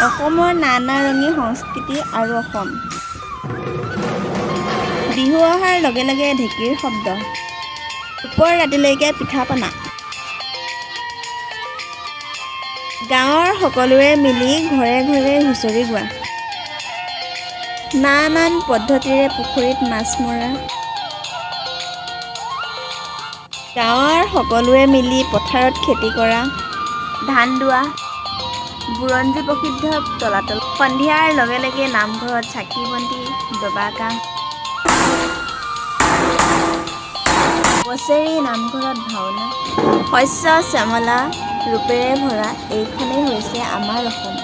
অসমৰ নানা ৰঙী সংস্কৃতি আৰু অসম। বিহু অহাৰ লগে লগে ঢেঁকীৰ শব্দ, দুপৰ ৰাতিলৈকে পিঠা পনা। গাঁৱৰ সকলোৱে মিলি ঘৰে ঘৰে হুঁচৰি গোৱা, নানান পদ্ধতিৰে পুখুৰীত মাছ মৰা, গাঁৱৰ সকলোৱে মিলি পথাৰত খেতি কৰা, ধান দোৱা, বুৰঞ্জী প্ৰসিদ্ধ তলাতল, সন্ধিয়াৰ লগে লগে নামঘৰত চাকি বন্তি, দবা কাঁহ, বছেৰি নামঘৰত ভাওনা, শস্য শ্যামলা ৰূপেৰে ভৰা এইখনেই হৈছে আমাৰ অসম।